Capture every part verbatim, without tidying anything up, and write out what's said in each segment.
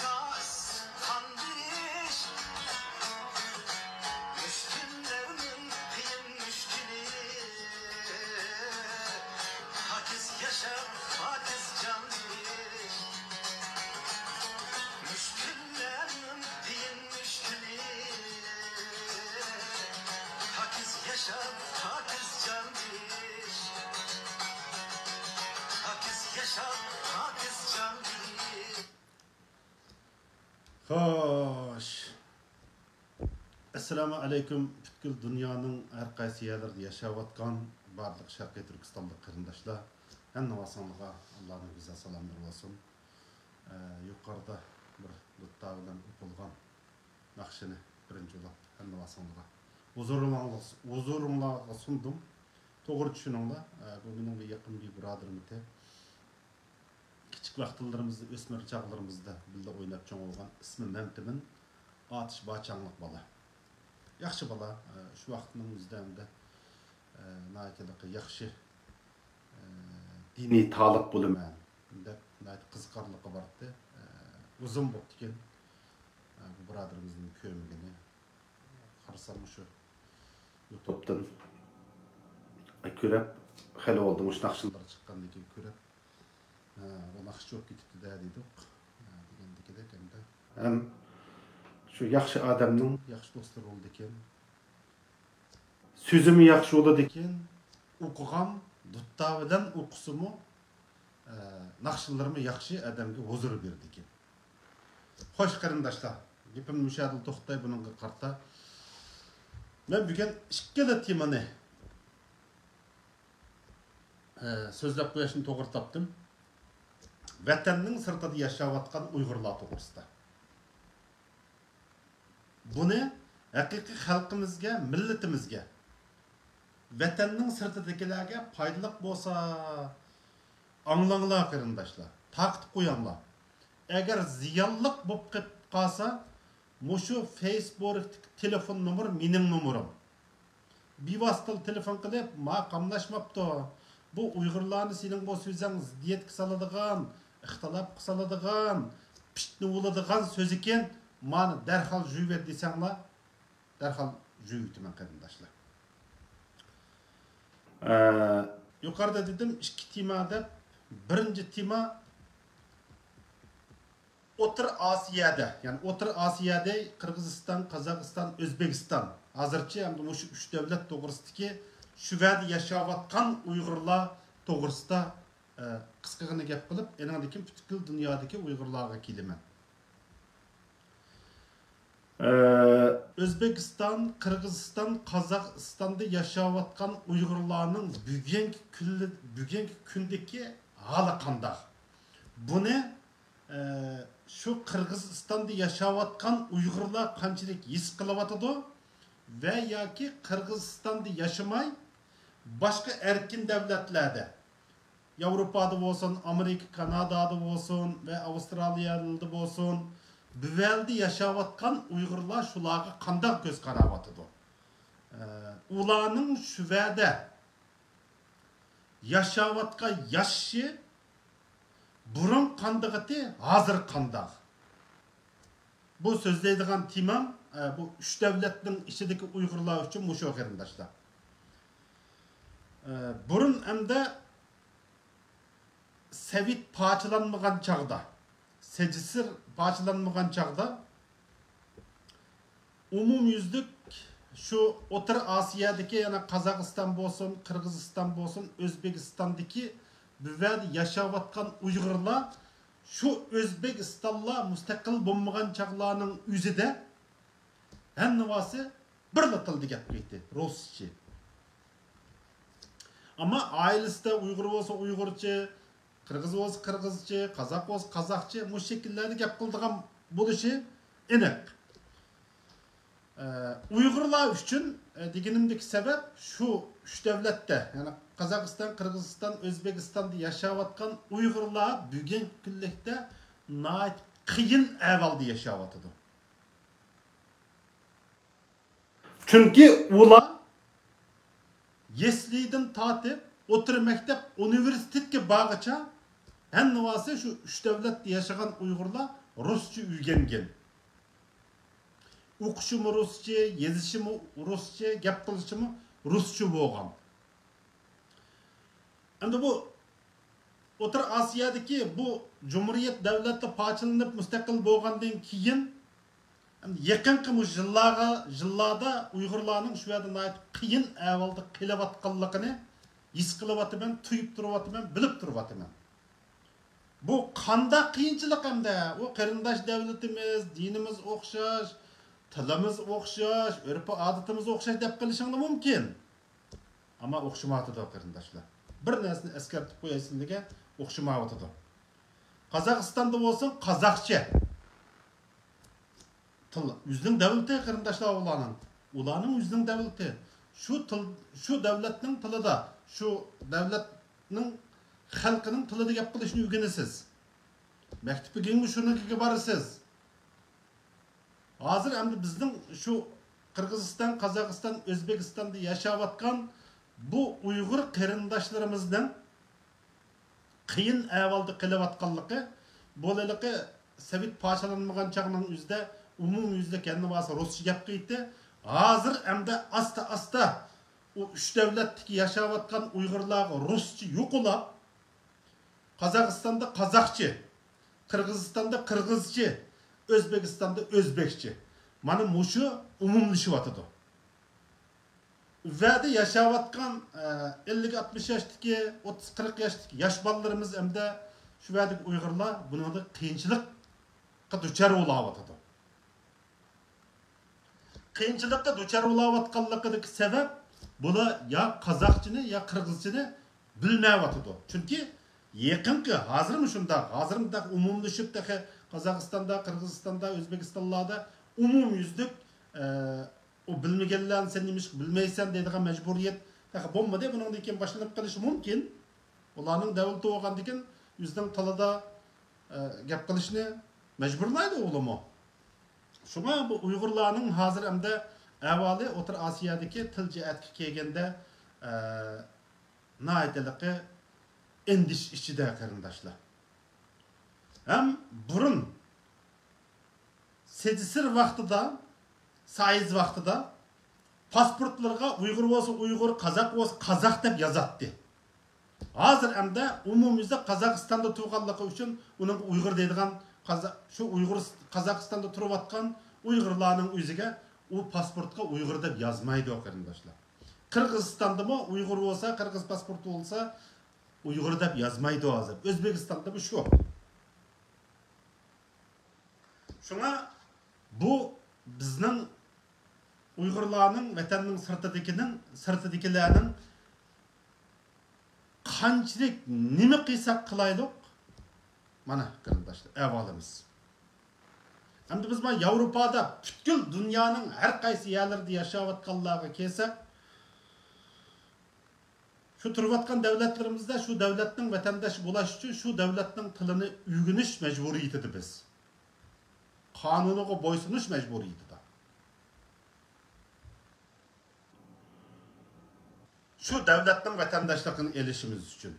قاس قان بېرىش، مۈشكۈللەرنىڭ قىيىن مۈشكۈلى، پاكىز ياشاپ، پاكىز جان بېرىش، مۈشكۈللەرنىڭ قىيىن مۈشكۈلى، پاكىز ياشاپ، پاكىز جان بېرىش، پاكىز ياشاپ، پاكىز جان بېرىش. خوش. ئەسسالامۇ ئەلەيكۇم، پۈتكۈل دۇنيانىڭ ھەر قايسى يەرلىرىدە ياشاۋاتقان بارلىق شەرقىي تۈركىستانلىق قېرىنداشلار. ھەممىڭلارغا ئاللانىڭ گۈزەل سالاملىرى بولسۇن. ئە، يۇقىرىدا بىر دۇتتا بىلەن ئوقۇلغان ناخشىنى بىرىنچى بولۇپ ھەممىڭلارغا ھۇزۇرۇڭلارغا، ھۇزۇرۇڭلارغا سۇندۇم. توغرا چۈشىنىڭلار. ئە، بۇ مېنىڭ بىر يېقىن بىر بۇرادىرىمىكەن. كىچىك ۋاقىتلىرىمىزدا، ئۆسمۈر چاغلىرىمىزدا بىللە ئويناپ چوڭ بولغان، ئىسمى مەمتىمىن، ئاتۇش باچاڭلىق بالا. ياخشى بالا، ئە، شۇ ۋاقىتنىڭ ئۆزىدە ئەمدى، ئە، ناھايىتى ياخشى، ئە، دىنىي تالىپ بولىمەن دەپ ناھايىتى قىزىقارلىقى بارتتى. ئە، ئۇزۇن بوپتىكەن، ئە، بۇ بۇرادىرىمىزنىڭ كۆرمىگىنى. قارىسام مۇشۇ يۇتۇبتىن كۆرۈپ، خېلى بولدى مۇشۇ ناخشىلار چىققاندىن كېيىن كۆرۈپ، ھە، بۇ ناخشىچى بولۇپ كېتىپتۇ-دە دېدۇق. ھە، دېگەندىكىدەك ئەمدى. ھەم شۇ ياخشى ئادەمنىڭ ياخشى دوستلىرى بولىدىكەن. سۆزىمۇ ياخشى بولىدىكەن. ئوقۇغان دۇتتا بىلەن ئوقۇسىمۇ، ئە، ناخشىلىرىمۇ ياخشى ئادەمگە ھۇزۇر بېرىدىكەن. خوش، قېرىنداشلار، گېپىم مۇشۇ يەردىلا توختاي، بۇنىڭغا قارىتا. مەن بۈگۈن ئىككىلا تېمىنى، ئە، سۆزلەپ قويۇشنى توغرا تاپتىم. ۋەتەننىڭ سىرتىدا ياشاۋاتقان ئۇيغۇرلار توغرىسىدا. بۇنى ھەقىقىي خەلقىمىزگە، مىللىتىمىزگە، ۋەتەننىڭ سىرتىدىكىلەرگە پايدىلىق بولسا، ئاڭلاڭلار قېرىنداشلار، تارقىتىپ قوياڭلار. ئەگەر زىيانلىق بولۇپ قېلىپ قالسا، مۇشۇ فېيسبۇكتىكى تېلېفون نومۇر مېنىڭ نومۇرۇم. بىۋاسىتە تېلېفون قىلىپ، ما قاملاشماپتۇ. بۇ ئۇيغۇرلارنى سېنىڭ بۇ سۆزۈڭ زىددىيەتكە سالىدىغان، ئىختىلاپقا سالىدىغان، پىتنە بولىدىغان سۆز ئىكەن، مانى دەرھال جۇيۇۋەت دېسەڭلار، دەرھال جۇيۇۋېتىمەن قېرىنداشلار. ئە، يۇقىرىدا دېدىم، ئىككى تېما دەپ، بىرىنچى تېما، ئوتتۇرا ئاسىيادا، يەنى ئوتتۇرا ئاسىيادا قىرغىزىستان، قازاقىستان، ئۆزبېكىستان، ھازىرچە ئەمدى مۇشۇ ئۈچ دۆلەت توغرىسىدىكى، شۇ يەردە ياشاۋاتقان ئۇيغۇرلار توغرىسىدا، ئە، قىسقىغىنە گەپ قىلىپ، ئېنىڭدىن كېيىن پۈتكۈل دۇنيادىكى ئۇيغۇرلارغا كېلىمەن. ئە، ئۆزبېكىستان، قىرغىزىستان، قازاقىستاندا ياشاۋاتقان ئۇيغۇرلارنىڭ بۈگۈنكى كۈنلە-، بۈگۈنكى كۈندىكى ھالى قانداق؟ بۇنى ئە، شۇ قىرغىزىستاندا ياشاۋاتقان ئۇيغۇرلار قانچىلىك ھېس قىلىۋاتىدۇ ۋە ياكى قىرغىزىستاندا ياشىماي، باشقا ئەركىن دۆلەتلەردە، ياۋروپادا بولسۇن، ئامېرىكا، كانادادا بولسۇن ۋە ئاۋسترالىيادا بولسۇن، بۇ يەردە ياشاۋاتقان ئۇيغۇرلار شۇلارغا قانداق كۆز قاراۋاتىدۇ؟ ئە، ئۇلارنىڭ شۇ يەردە ياشاۋاتقان ياشىشى بۇرۇن قانداق ئىدى، ھازىر قانداق؟ بۇ سۆزلەيدىغان تېمام، ئە، بۇ ئۈچ دۆلەتنىڭ ئىچىدىكى ئۇيغۇرلار ئۈچۈن مۇشۇ، قېرىنداشلار. ئە، بۇرۇن ئەمدى سوۋېت پارچىلانمىغان چاغدا، سىچىسېر پارچىلانمىغان چاغدا، ئومۇميۈزلۈك شۇ ئوتتۇرا ئاسىيادىكى، يەنە قازاقىستان بولسۇن، قىرغىزىستان بولسۇن، ئۆزبېكىستاندىكى بۇ يەردە ياشاۋاتقان ئۇيغۇرلار شۇ ئۆزبېكىستانلار مۇستەقىل بولمىغان چاغلارنىڭ ئۆزىدە ھەممىسى بىرلا تىلدا گەپ قىلىدۇ، رۇسچە. ئەمما ئائىلىسىدە ئۇيغۇر بولسا ئۇيغۇرچە، قىرغىز بولسا قىرغىزچە، قازاق بولسا قازاقچە، مۇشۇ شەكىللەردە گەپ قىلىدىغان بولۇشى ئېنىق. ئە، ئۇيغۇرلار ئۈچۈن، ئە، دېگىنىمدىكى سەۋەب شۇ ئۈچ دۆلەتتە، يەنى قازاقىستان، قىرغىزىستان، ئۆزبېكىستاندا ياشاۋاتقان ئۇيغۇرلار بۈگۈنكى كۈنلۈكتە ناھايىتى قىيىن ئەھۋالدا ياشاۋاتىدۇ. چۈنكى ئۇلار يەسلىدىن تارتىپ، ئوتتۇرا مەكتەپ، ئۇنىۋېرسىتېتكە بارغىچە ھەممىسى شۇ ئۈچ دۆلەتتە ياشىغان ئۇيغۇرلار رۇسچە ئۆگەنگەن. ئوقۇشىمۇ رۇسچە، يېزىشىمۇ رۇسچە، گەپ قىلىشىمۇ رۇسچە بولغان. ئەمدى بۇ ئوتتۇرا ئاسىيادىكى بۇ جۇمھۇرىيەت دۆلەتلىرى پارچىلىنىپ مۇستەقىل بولغاندىن كېيىن، يېقىنقى مۇشۇ يىللارغا، يىللاردا ئۇيغۇرلارنىڭ شۇ يەردە ناھايىتى قىيىن ئەھۋالدا قېلىۋاتقانلىقىنى ھېس قىلىۋاتىمەن، تۇيۇپ تۇرۇۋاتىمەن، بىلىپ تۇرۇۋاتىمەن. بۇ قانداق قىيىنچىلىق ئەمدى؟ ئۇ قېرىنداش دۆلىتىمىز، دىنىمىز ئوخشاش، تىلىمىز ئوخشاش، ئۆرپ-ئادىتىمىز ئوخشاش دەپ قېلىشىڭلار مۇمكىن. ئەمما ئوخشىمايۋاتىدۇ، قېرىنداشلار. بىر نەرسىنى ئەسكەرتىپ قوياي سىلىگە، ئوخشىمايۋاتىدۇ. قازاقىستاندا بولسۇن، قازاقچە. تىل، ئۆزىنىڭ دۆلىتى، قېرىنداشلار، ئۇلارنىڭ. ئۇلارنىڭ ئۆزىنىڭ دۆلىتى. شۇ تىل، شۇ دۆلەتنىڭ تىلىدا، شۇ دۆلەتنىڭ خەلقىنىڭ تىلىدا گەپ قىلىشنى ئۆگىنىسىز. مەكتىپىگىمۇ شۇنىڭكىگە بارىسىز. ھازىر ئەمدى بىزنىڭ شۇ قىرغىزىستان، قازاقىستان، ئۆزبېكىستاندا ياشاۋاتقان بۇ ئۇيغۇر قېرىنداشلىرىمىزنىڭ قىيىن ئەھۋالدا قېلىۋاتقانلىقى، بۇ ھېلىقى سوۋېت پارچىلانمىغان چاغنىڭ ئۆزىدە ئومۇميۈزلۈك ھەممە بارسا رۇسچە گەپ قىلىتتى. ھازىر ئەمدى ئاستا-ئاستا ئۇ ئۈچ دۆلەتتىكى ياشاۋاتقان ئۇيغۇرلارغا رۇسچە يوقىلاپ، قازاقىستاندا قازاقچە، قىرغىزىستاندا قىرغىزچە، ئۆزبېكىستاندا ئۆزبېكچە. مانا مۇشۇ ئومۇملىشىۋاتىدۇ. ئۇ يەردە ياشاۋاتقان، ئە، ئەللىك، ئاتمىش ياشتىكى، ئوتتۇز، قىرىق ياشتىكى ياش بالىلىرىمىز ھەمدە شۇ يەردىكى ئۇيغۇرلار بۇنىڭدا قىيىنچىلىققا دۇچار بولاۋاتىدۇ. قىيىنچىلىققا دۇچار بولاۋاتقانلىقىدىكى سەۋەب، بۇلار يا قازاقچىنى، يا قىرغىزچىنى بىلمەيۋاتىدۇ. چۈنكى يېقىنقى، ھازىرمۇ شۇنداق، ھازىرمۇ ئومۇملىشىپ تېخى قازاقىستاندا، قىرغىزىستاندا، ئۆزبېكىستانلاردا ئومۇميۈزلۈك، ئە، ئۇ بىلمىگەنلەرنى سەن نېمىشقا بىلمەيسەن دەيدىغان مەجبۇرىيەت تېخى بولمىدى. بۇنىڭدىن كېيىن باشلىنىپ قېلىشى مۇمكىن. ئۇلارنىڭ دۆلىتى بولغاندىكىن ئۆزىنىڭ تىلىدا، ئە، گەپ قىلىشنى مەجبۇرلايدۇ ئۇلارمۇ. شۇڭا بۇ ئۇيغۇرلارنىڭ ھازىر ئەمدى ئەھۋالى ئوتتۇرا ئاسىيادىكى تىل جەھەتكە كەلگەندە، ئە، ناھايىتى ئەندىشە ئىچىدە، قېرىنداشلار. ھەم بۇرۇن سىدىسىر ۋاقتىدا، سايز ۋاقتىدا پاسپورتلىرىغا ئۇيغۇر بولسا ئۇيغۇر، قازاق بولسا قازاق دەپ يازاتتى. ھازىر ئەمدى ئومۇميۈزلۈك قازاقىستاندا تۇرغانلىقى ئۈچۈن ئۇنىڭغا ئۇيغۇر دەيدىغان، قازا-، شۇ ئۇيغۇر، قازاقىستاندا تۇرۇۋاتقان ئۇيغۇرلارنىڭ ئۆزىگە ئۇ پاسپورتقا ئۇيغۇر دەپ يازمايدۇ، قېرىنداشلار. قىرغىزىستاندىمۇ ئۇيغۇر بولسا، قىرغىز پاسپورتى بولسا، ئۇيغۇر دەپ يازمايدۇ ھازىر. ئۆزبېكىستاندىمۇ شۇ. شۇڭا بۇ بىزنىڭ ئۇيغۇرلارنىڭ، ۋەتەننىڭ سىرتىدىكىنىڭ، سىرتىدىكىلەرنىڭ قانچىلىك نېمە قىلساق قىلايلۇق، مانا، قېرىنداشلار، ئەھۋالىمىز. ئەمدى بىز مانا ياۋروپادا، پۈتكۈل دۇنيانىڭ ھەر قايسى يەرلىرىدە ياشاۋاتقانلارغا كەلسەك، شۇ تۇرۇۋاتقان دۆلەتلىرىمىزدە شۇ دۆلەتنىڭ ۋەتەنداشى بولاش ئۈچۈن شۇ دۆلەتنىڭ تىلىنى ئۆگىنىش مەجبۇرىيىتىدە بىز. قانۇنىغا بويسۇنۇش مەجبۇرىيىتىدە. شۇ دۆلەتنىڭ ۋەتەنداشلىقىنى ئېلىشىمىز ئۈچۈن.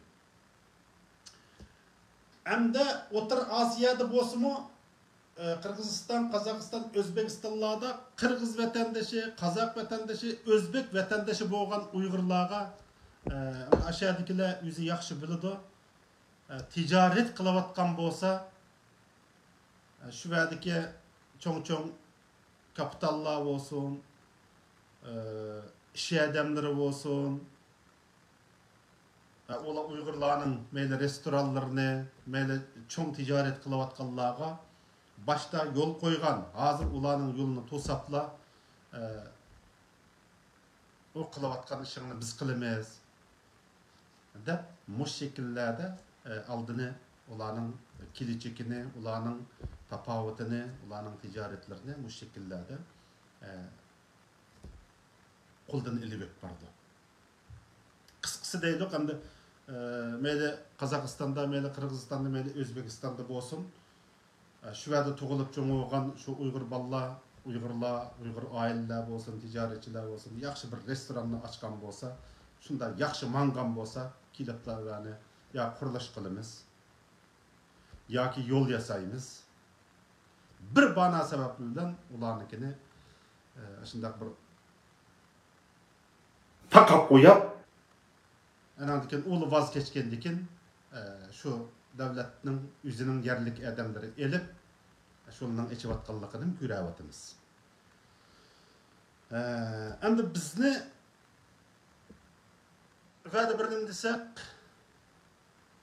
ئەمدى ئوتتۇرا ئاسىيادا بولسىمۇ، ئە، قىرغىزىستان، قازاقىستان، ئۆزبېكىستانلاردا قىرغىز ۋەتەندىشى، قازاق ۋەتەندىشى، ئۆزبېك ۋەتەندىشى بولغان ئۇيغۇرلارغا، ئە، ئاشۇ يەردىكىلەر ئۆزى ياخشى بىلىدۇ. ئە، تىجارەت قىلىۋاتقان بولسا، ئە، شۇ يەردىكى چوڭ-چوڭ كاپىتاللار بولسۇن، ئە، ئىش ئادەملىرى بولسۇن، ئە، ئۇلار ئۇيغۇرلارنىڭ مەيلى رېستورانلىرىنى، مەيلى چوڭ تىجارەت قىلىۋاتقانلارغا باشتا يول قويغان، ھازىر ئۇلارنىڭ يولىنى توساپلا، ئە، ئۇ قىلىۋاتقان ئىشىڭنى بىز قىلىمىز دەپ، مۇشۇ شەكىللەردە، ئە، ئالدىنى ئۇلارنىڭ كېلىچىكىنى، ئۇلارنىڭ تاپاۋىتىنى، ئۇلارنىڭ تىجارەتلىرىنى مۇشۇ شەكىللەردە، ئە، قولدىن ئېلىۋېلىپ بارىدۇ. قىسقىسى دەيدۇق ئەمدى، ئە، مەيلى قازاقىستاندا، مەيلى قىرغىزىستاندا، مەيلى ئۆزبېكىستاندا بولسۇن، ئە، شۇ يەردە تۇغۇلۇپ چوڭ بولغان شۇ ئۇيغۇر بالىلار، ئۇيغۇرلار، ئۇيغۇر ئائىلىلەر بولسۇن، تىجارەتچىلەر بولسۇن، ياخشى بىر رېستوراننى ئاچقان بولسا، شۇنداق ياخشى ماڭغان بولسا، كېلىپلا ئۇلارنى يا قۇرۇلۇش قىلىمىز، ياكى يول ياسايمىز. بىر بانا سەۋەبى بىلەن ئۇلارنىڭكىنى، ئە، شۇنداق بىر تاقاپ قويۇپ، ئاناندىن كېيىن ئۇلا ۋاز كەچكەندىن كېيىن، ئە، شۇ دۆلەتنىڭ ئۆزىنىڭ يەرلىك ئادەملىرى ئېلىپ، شۇنىڭ ئېچىۋاتقانلىقىنى كۆرۈۋاتىمىز. ئە، ئەمدى بىزنى ۋەدە بىر نېمە دېسەك،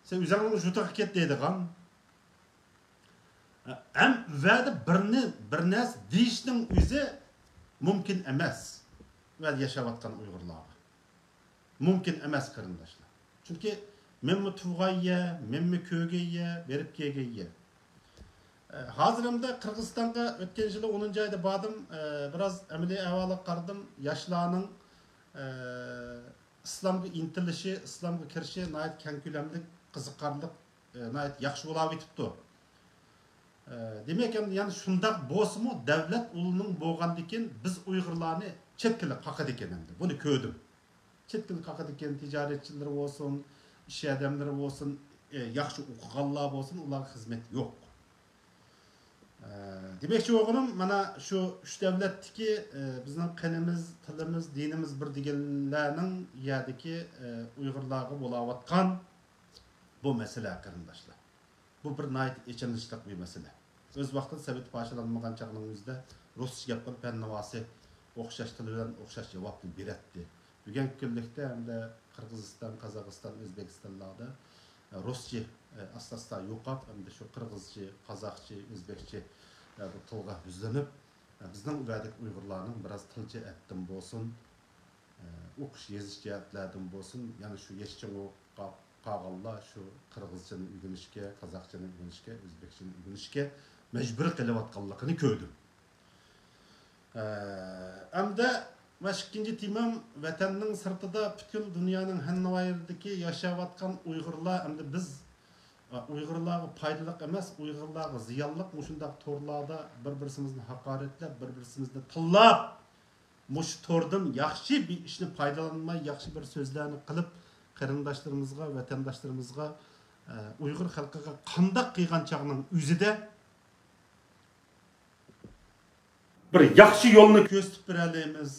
سەن ئۆزۈڭنىڭ يۇرتىغا كەت دەيدىغان، ھەم ۋەدە بىرنى، بىر نەرسە دېيىشنىڭ ئۆزى مۇمكىن ئەمەس. ۋەدە ياشاۋاتقان ئۇيغۇرلارغا مۇمكىن ئەمەس، قېرىنداشلار. چۈنكى مەنمۇ تۇغان يەر، مەنمۇ كۆرگەن يەر، بېرىپ كەلگەن يەر. ئە، ھازىر ئەمدى قىرغىزىستانغا ئۆتكەن يىلى ئونىنچى ئايدا باردىم. ئە، بىراز ئەمەلىي ئەھۋالغا قارىدىم. ياشلارنىڭ، ئە، ئىسلامغا ئىنتىلىشى، ئىسلامغا كىرىشى ناھايىتى كەڭ كۆلەملىك، قىزىقارلىق، ئە، ناھايىتى ياخشى بولاۋېتىپتۇ. ئە، دېمەك، ئەمدى يەنە شۇنداق بولسىمۇ، دەۋلەت ئۇلىنىڭ بولغاندىكىن بىز ئۇيغۇرلارنى چەتكىلى قاقىدىكەن ئەمدى. بۇنى كۆردۈم. چەتكىلى قاقىدىكەن، تىجارەتچىلىرى بولسۇن، ئىش ئادەملىرى بولسۇن، ئە، ياخشى ئوقۇغانلار بولسۇن، ئۇلارغا خىزمەت يوق. ئە، دېمەكچى بولغىنىم، مانا شۇ ئۈچ دەۋلەتتىكى، ئە، بىزنىڭ قېنىمىز، تىلىمىز، دىنىمىز بىر دېگەنلەرنىڭ يەردىكى، ئە، ئۇيغۇرلارغا بولاۋاتقان بۇ مەسىلە، قېرىنداشلار. بۇ بىر ناھايىتى ئېچىنىشلىق بىر مەسىلە. ئۆز ۋاقتىدا سوۋېت پارچىلانمىغان چاغنىڭ ئۆزىدە رۇسچە گەپ قىلىپ، ھەننىۋاسى ئوخشاش تىل بىلەن ئوخشاش جاۋابنى بېرەتتى. بۈگۈنكى كۈنلۈكتە ئەمدى قىرغىزىستان، قازاقىستان، ئۆزبېكىستانلاردا رۇسچە ئاستا-ئاستا يوقاپ، ئەمدى شۇ قىرغىزچە، قازاقچە، ئۆزبېكچە بۇ تىلغا يۈزلىنىپ، بىزنىڭ ئۇ يەردىكى ئۇيغۇرلارنىڭ بىراز تىلچە ئەپتىم بولسۇن، ئوقۇش يېزىش جەھەتلەردىن بولسۇن، يەنە شۇ يېشى چوڭ بولۇپ قا-، قالغانلار شۇ قىرغىزچىنى ئۆگىنىشكە، قازاقچىنى ئۆگىنىشكە، ئۆزبېكچىنى ئۆگىنىشكە مەجبۇر قېلىۋاتقانلىقىنى كۆردۈم. ئە، ئەمدى مانا ئىككىنچى تېمام، ۋەتەننىڭ سىرتىدا پۈتكۈل دۇنيانىڭ ھەممە يېرىدىكى ياشاۋاتقان ئۇيغۇرلار، ئەمدى بىز، ئە، ئۇيغۇرلارغا پايدىلىق ئەمەس، ئۇيغۇرلارغا زىيانلىق مۇشۇنداق تورلاردا بىر-بىرسىمىزنى ھاقارەتلەپ، بىر-بىرسىمىزنى تىللاپ، مۇشۇ توردىن ياخشى بىر ئىشنى پايدىلانماي، ياخشى بىر سۆزلەرنى قىلىپ، قېرىنداشلىرىمىزغا، ۋەتەنداشلىرىمىزغا، ئە، ئۇيغۇر خەلقىگە قانداق قىلغان چاغنىڭ ئۆزىدە بىر ياخشى يولنى كۆرسىتىپ بېرەلەيمىز.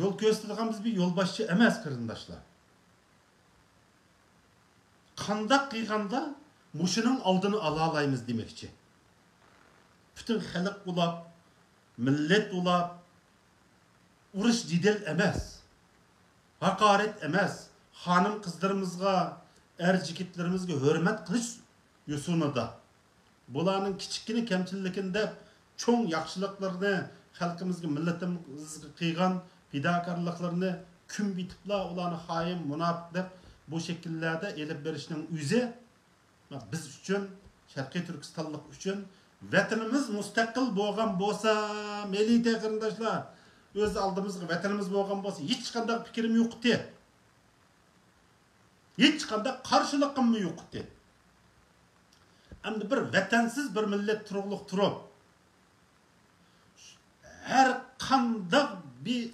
يول كۆرسىتىدىغان بىز بىر يولباشچى ئەمەس، قېرىنداشلار. قانداق قىلغاندا مۇشۇنىڭ ئالدىنى ئالالايمىز دېمەكچى. پۈتۈن خەلق ئۇلاپ، مىللەت ئۇلاپ، ئۇرۇش جېدەل ئەمەس، ھاقارەت ئەمەس، خانىم قىزلىرىمىزغا، ئەر يىگىتلىرىمىزگە ھۆرمەت قىلىش يوسۇنىدا، بۇلارنىڭ كىچىككىنە كەمچىلىكىنى دەپ، چوڭ ياخشىلىقلىرىنى، خەلقىمىزگە، مىللىتىمىزگە قىلغان پىداكارلىقلىرىنى كۈنبىتىپلا، ئۇلارنى خائىن، مۇناپىق دەپ، بۇ شەكىللەردە ئېلىپ بېرىشنىڭ ئۆزى بىز ئۈچۈن، شەرقىي تۈركىستانلىق ئۈچۈن، ۋەتىنىمىز مۇستەقىل بولغان بولسا، مەيلى قېرىنداشلار، ئۆز ئالدىمىزغا ۋەتىنىمىز بولغان بولسا، ھېچقانداق پىكرىم يوق ئىدى. ھېچقانداق قارشىلىقىممۇ يوق ئىدى. ئەمدى بىر ۋەتەنسىز بىر مىللەت تۇرۇقلۇق تۇرۇپ، ھەر قانداق بىر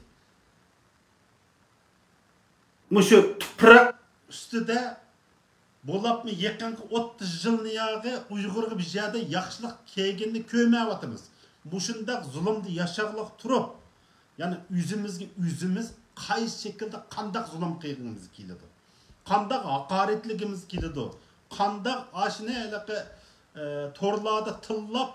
مۇشۇ تۇپراق ئۈستىدە بولۇپمۇ يېقىنقى ئوتتۇز يىلنى ياغى ئۇيغۇرغا بىر يەردە ياخشىلىق كەلگىنىنى كۆرمەيۋاتىمىز. مۇشۇنداق زۇلۇمدا ياشاغلىق تۇرۇپ، يەنى ئۆزىمىزگە ئۆزىمىز قايسى شەكىلدە قانداق زۇلۇم قىلغىمىز كېلىدۇ؟ قانداق ھاقارەتلىگىمىز كېلىدۇ؟ قانداق ئاشۇنى ھېلىقى، ئە، تورلاردا تىللاپ،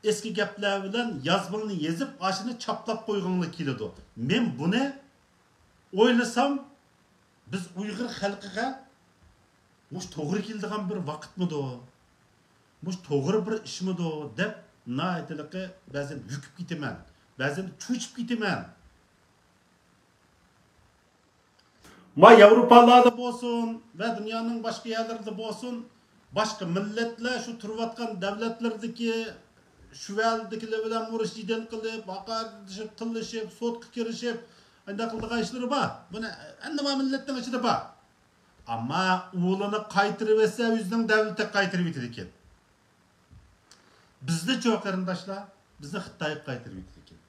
ئەسكى گەپلەر بىلەن يازمىنى يېزىپ، ئاشۇنى چاپلاپ قويغۇڭلار كېلىدۇ. مەن بۇنى ئويلىسام، بىز ئۇيغۇر خەلقىگە مۇشۇ توغرا كېلىدىغان بىر ۋاقىتمىدۇ؟ مۇشۇ توغرا بىر ئىشمىدۇ؟ دەپ ناھايىتىلىقى بەزەن ھۆكۈپ كېتىمەن، بەزەن چۆچۈپ كېتىمەن. ما ياۋروپالاردا بولسۇن ۋە دۇنيانىڭ باشقا يەرلىرىدە بولسۇن، باشقا مىللەتلەر شۇ تۇرۇۋاتقان دەۋلەتلىرىدىكى شۇ ۋەلدىكىلەر بىلەن ئۇرۇش جېدەل قىلىپ، ھاقارەتلىشىپ، تىللىشىپ، سوتقا كىرىشىپ، ئانداق قىلىدىغان ئىشلىرى بار. بۇنى ھەممە مىللەتنىڭ ئىچىدە بار. ئەمما ئۇلىنى قايتۇرۇۋەتسە، ئۆزىنىڭ دەۋلىتىگە قايتۇرۇۋېتىدىكەن. بىزنىچۇ قېرىنداشلار؟ بىزنى خىتايغا قايتۇرۇۋېتىدىكەن.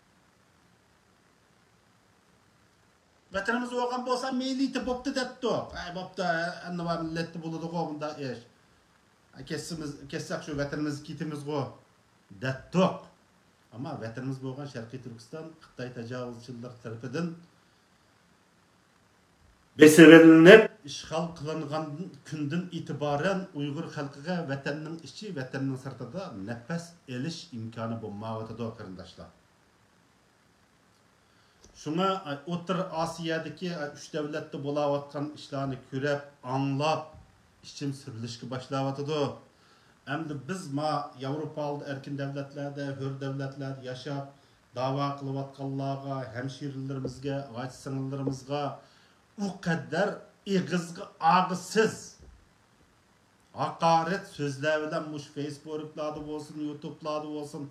ۋەتىنىمىز بولغان بولسا، مەيلى بوپتۇ دەپتۇ. ئەي، بوپتۇ، ئەننىۋا مىللەتتە بولىدىغۇ بۇنداق ئىش. كەتسىمىز، كەتسەك شۇ ۋەتىنىمىزگە كېتىمىزغۇ دەتتۇق. ئەمما ۋەتىنىمىز بولغان شەرقىي تۈركىستان خىتاي تاجاۋۇزچىلىرى تەرىپىدىن بېسىۋېلىنىپ، ئىشغال قىلىنغان كۈندىن ئېتىبارەن ئۇيغۇر خەلقىگە ۋەتەننىڭ ئىچى، ۋەتەننىڭ سىرتىدا نەپەس ئېلىش ئىمكانى بولمايۋاتىدۇ، قېرىنداشلار. شۇڭا، ئوتتۇرا ئاسىيادىكى ئۈچ دۆلەتتە بولاۋاتقان ئىشلارنى كۆرۈپ، ئاڭلاپ، ئىچىم سۈرۈلۈشكە باشلاۋاتىدۇ. ئەمدى بىز ما ياۋروپا ئالدى ئەركىن دۆلەتلەردە، ھۆر دۆلەتلەردە ياشاپ، داۋا قىلىۋاتقانلارغا، ھەمشىرىلىرىمىزگە، ئاچا سىڭىللىرىمىزغا ئۇ قەدەر ئېغىزغا ئالغۇسىز ھاقارەت سۆزلەر بىلەن مۇشۇ فېيسبۇكلاردا بولسۇن، يۇتۇبلاردا بولسۇن،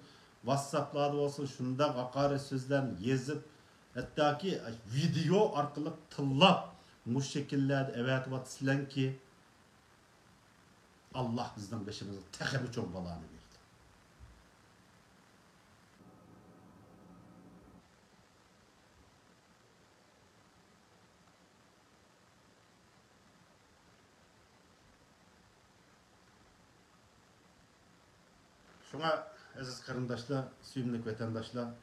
ۋاتساپلاردا بولسۇن، شۇنداق ھاقارەت سۆزلەرنى يېزىپ، ھەتتاكى ۋىدېئو ئارقىلىق تىللاپ، مۇشۇ شەكىللەردە ئەۋەتىۋاتىسىلەركى، ئاللا بىزنىڭ بېشىمىزغا تېخىمۇ چوڭ بالانى بېرىدۇ. شۇڭا، ئەزىز قېرىنداشلار، سۆيۈملۈك ۋەتەنداشلار،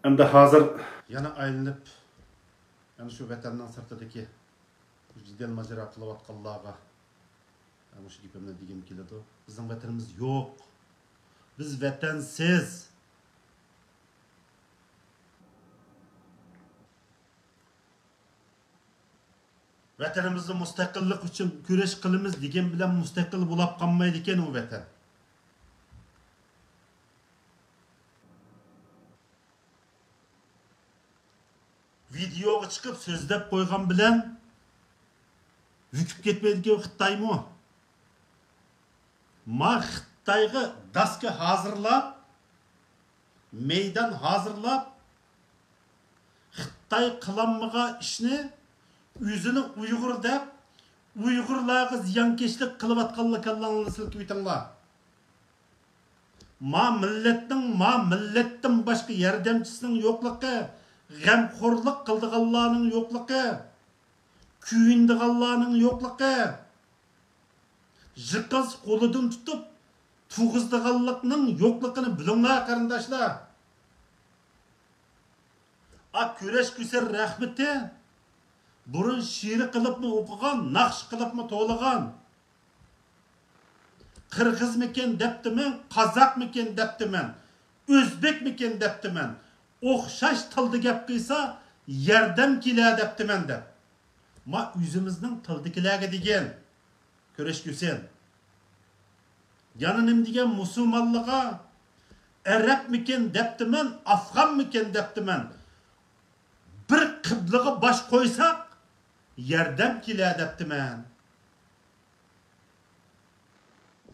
ئەمدى ھازىر يەنە ئايلىنىپ، يەنە شۇ ۋەتەننىڭ سىرتىدىكى جېدەل ماجىرا قىلىۋاتقانلارغا مۇشۇ گېپىمنى دېگۈم كېلىدۇ. بىزنىڭ ۋەتىنىمىز يوق. بىز ۋەتەنسىز. ۋەتىنىمىزدە مۇستەقىللىق ئۈچۈن كۈرەش قىلىمىز دېگەن بىلەن مۇستەقىل بولاپ قالمايدىكەن ئۇ ۋەتەن. ۋىدېئوغا چىقىپ سۆزلەپ قويغان بىلەن ھۆكۈپ كەتمەيدىكەن خىتايمۇ. ما خىتايغا داسكا ھازىرلاپ، مەيدان ھازىرلاپ، خىتاي قىلالمىغان ئىشنى ئۆزىنى ئۇيغۇر دەپ، ئۇيغۇرلارغا زىيانكەشلىك قىلىۋاتقانلىقىنى سىلكىۋېتىڭلار. ما مىللەتنىڭ، ما مىللەتتىن باشقا ياردەمچىسىنىڭ يوقلۇقى، غەمخورلۇق قىلىدىغانلارنىڭ يوقلۇقى، كۆيۈنىدىغانلارنىڭ يوقلۇقى، جىقىز قولىدىن تۇتۇپ تۇغۇزىدىغانلىقنىڭ يوقلۇقىنى بىلىڭلار، قېرىنداشلار. ئا، كۈرەش كۈسەن رەھمىتى بۇرۇن شېئىر قىلىپمۇ ئوقۇغان، ناخشا قىلىپمۇ توۋلىغان. قىرغىزمىكىن دەپتىمەن، قازاقمىكىن دەپتىمەن، ئۆزبېكمىكىن دەپتىمەن. ئوخشاش تىلدا گەپ قىلسا، ياردەم كېلە دەپتىمەن دەپ. ما ئۆزىمىزنىڭ تىلدىكىلەرگە دېگەن. كۈرەش كۈسەن. يەنە نېمە دېگەن مۇسۇلمانلىغا، ئەرەبمىكىن دەپتىمەن، ئافغانمىكىن دەپتىمەن. بىر قىبلىغا باش قويساق، ياردەم كېلە دەپتىمەن.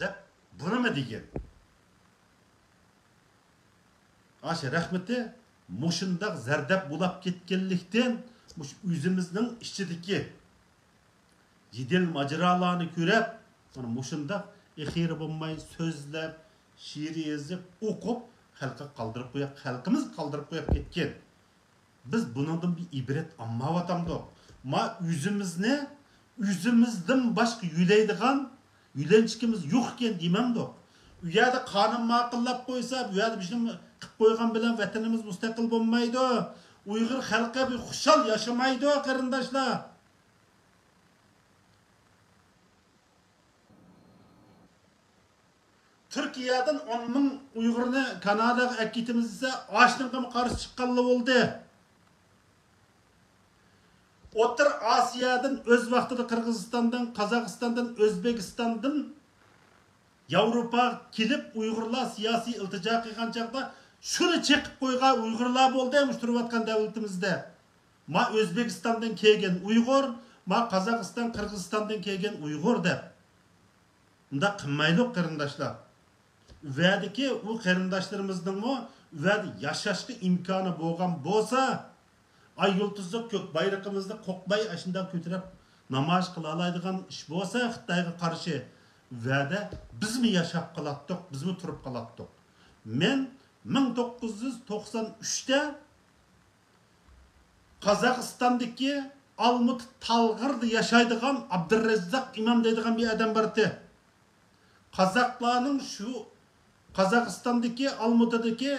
دەپ بۇنىمۇ دېگەن. ئاشۇ رەھمىتى مۇشۇنداق زەردەپ بولاپ كەتكەنلىكتىن، مۇشۇ ئۆزىمىزنىڭ ئىچىدىكى جېدەل ماجىرالارنى كۆرۈپ، مانا مۇشۇنداق ئېخىرى بولماي سۆزلەپ، شېئىر يېزىپ، ئوقۇپ، خەلققە قالدۇرۇپ قويۇپ، خەلقىمىز قالدۇرۇپ قويۇپ كەتكەن. بىز بۇنىڭدىن بىر ئىبرەت ئالمايۋاتامدۇق؟ ما ئۆزىمىزنى، ئۆزىمىزدىن باشقا يۆلەيدىغان يۆلەنچۈكىمىز يوق ئىكەن دېمەمدۇق؟ ئۇ يەردە قانۇن ماقۇللاپ قويسا، بۇ يەردە بىر شۇنى قىلىپ قويغان بىلەن ۋەتىنىمىز مۇستەقىل بولمايدۇ. ئۇيغۇر خەلقى بىر خۇشال ياشىمايدۇ، قېرىنداشلار. تۈركىيەدىن ئون مىڭ ئۇيغۇرنى كاناداغا ئەكېتىمىز دېسە، ئاشۇنىڭغىمۇ قارشى چىققانلا بولدى. ئوتتۇرا ئاسىيادىن، ئۆز ۋاقتىدا قىرغىزىستاندىن، قازاقىستاندىن، ئۆزبېكىستاندىن ياۋروپاغا كېلىپ، ئۇيغۇرلار سىياسىي ئىلتىجا قىلغان چاغدا، شۇنى چېقىپ قويغان ئۇيغۇرلار بولدى مۇشۇ تۇرۇۋاتقان دۆلىتىمىزدە. ما ئۆزبېكىستاندىن كەلگەن ئۇيغۇر، ما قازاقىستان، قىرغىزىستاندىن كەلگەن ئۇيغۇر دەپ. ئۇنداق قىلمايلۇق، قېرىنداشلار. ئۇ يەردىكى ئۇ قېرىنداشلىرىمىزنىڭمۇ ئۇ يەردە ياشاشقا ئىمكانى بولغان بولسا، ئاي يۇلتۇزلۇق كۆك بايرىقىمىزنى قوقماي ئاشۇنداق كۆتۈرۈپ نامايىش قىلالايدىغان ئىش بولسا خىتايغا قارشى، ئۇ يەردە بىزمۇ ياشاپ قالاتتۇق، بىزمۇ تۇرۇپ قالاتتۇق. مەن مىڭ توققۇز يۈز توقسان ئۈچتە قازاقىستاندىكى ئالمۇتا تالغىردا ياشايدىغان ئابدۇرەززاق ئىمام دەيدىغان بىر ئادەم بارتى. قازاقلارنىڭ شۇ قازاقىستاندىكى ئالمۇتىدىكى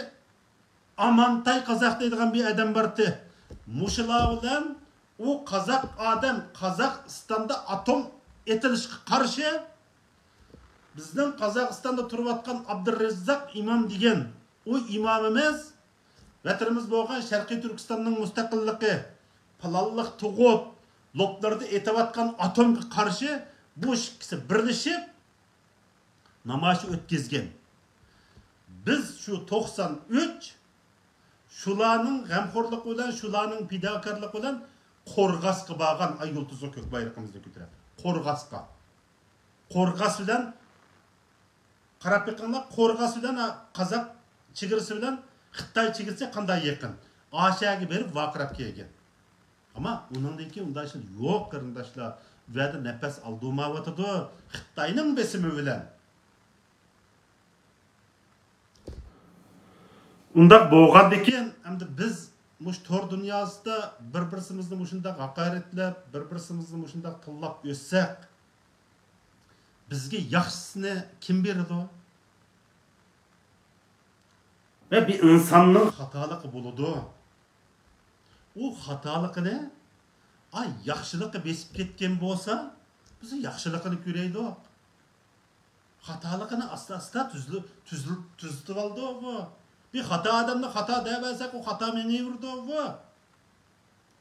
ئامانتاي قازاق دەيدىغان بىر ئادەم بارتى. مۇشۇلار بىلەن ئۇ قازاق ئادەم قازاقىستاندا ئاتوم ئېتىلىشقا قارشى، بىزنىڭ قازاقىستاندا تۇرۇۋاتقان ئابدۇرەززاق ئىمام دېگەن ئۇ ئىمامىمىز ۋەتىنىمىز بولغان شەرقىي تۈركىستاننىڭ مۇستەقىللىقى، پىلانلىق تۇغۇت، لوپلىرىدا ئېتىۋاتقان ئاتومغا قارشى بۇ ئىككىسى بىرلىشىپ نامايىش ئۆتكۈزگەن. بىز شۇ توقسان ئۈچ شۇلارنىڭ غەمخورلۇقى بىلەن، شۇلارنىڭ پىداكارلىقى بىلەن قورغاسقا بارغان، ئاي يۇلتۇزلۇق كۆك بايرىقىمىزنى كۆتۈرۈپ. قورغاسقا. قورغاس بىلەن قاراپ بېقىڭلار، قورغاس بىلەن، ھە، قازاق چېگرىسى بىلەن خىتاي چېگرىسى قانداق يېقىن. ئاشەگە بېرىپ ۋارقىراپ كەلگەن. ئەمما ئۇنىڭدىن كېيىن ئۇنداق ئىشلار يوق، قېرىنداشلار. بۇ يەردە نەپەس ئالدۇرمايۋاتىدۇ خىتاينىڭ بېسىمى بىلەن. ئۇنداق بولغاندىكىن، ئەمدى بىز مۇشۇ تور دۇنياسىدا بىر-بىرسىمىزنى مۇشۇنداق ھاقارەتلەپ، بىر-بىرسىمىزنى مۇشۇنداق تىللاپ ئۆتسەك، بىزگە ياخشىسىنى كىم بېرىدۇ؟ ۋە بىر ئىنساننىڭ خاتالىقى بولىدۇ. ئۇ خاتالىقىنى، ئاي، ياخشىلىقى بېسىپ كەتكەن بولسا، بىز ياخشىلىقىنى كۆرەيلۇق. خاتالىقىنى ئاستا-ئاستا تۈزلە-، تۈزلە-، تۈزىتىۋالىدۇ بۇ. بىر خاتا ئادەمنى خاتا دەۋەرسەك، ئۇ خاتا مېڭىۋېرىدۇ بۇ.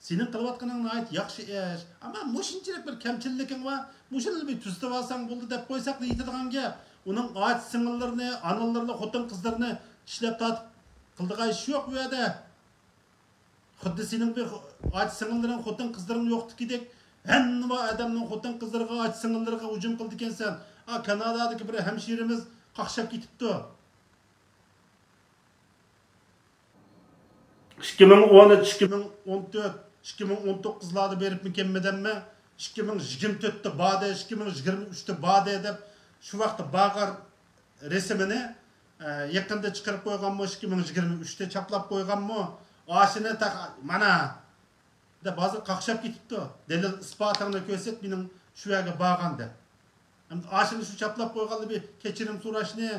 سېنىڭ قىلىۋاتقىنىڭ ناھايىتى ياخشى ئىش. ئەمما مۇشۇنچىلىك بىر كەمچىلىكىڭ بار، مۇشۇنى بىر تۈزىتىۋالساڭ بولدى دەپ قويساق دېيىلىدىغان گەپ. ئۇنىڭ ئاچا سىڭىللىرىنى، ئانىلىرىنى، خوتۇن قىزلىرىنى چىشلەپ تارتىپ قىلىدىغان ئىشى يوق بۇ يەردە. خۇددى سېنىڭ بىر ئاچا سىڭىللىرىڭ، خوتۇن قىزلىرىڭ يوقتىكىدەك، ھەممە ئادەمنىڭ خوتۇن قىزلىرىغا، ئاچا سىڭىللىرىغا ھۇجۇم قىلىدىكەنسەن. ئا، كانادادىكى بىر ھەمشىرىمىز قاقشاپ كېتىپتۇ. ئىككى مىڭ ئون ئۈچ، ئىككى مىڭ ئون تۆت، ئىككى مىڭ ئون توققۇزلاردا بېرىپمۇ كەلمىدىممۇ؟ ئىككى مىڭ يىگىرمە تۆتتە باردى، ئىككى مىڭ يىگىرمە ئۈچتە باردى دەپ، شۇ ۋاقىتتا بارغان رەسىمىنى، ئە، يېقىندا چىقىرىپ قويغانمۇ، ئىككى مىڭ يىگىرمە ئۈچتە چاپلاپ قويغانمۇ؟ ئاشۇنى تاق-، مانا، دەپ ھازىر قاقشاپ كېتىپتۇ. دەلىل ئىسپاتىڭنى كۆرسەت، مېنىڭ شۇ يەرگە بارغان دەپ. ئەمدى ئاشۇنى شۇ چاپلاپ قويغاندا بىر كەچۈرۈم سوراش نى،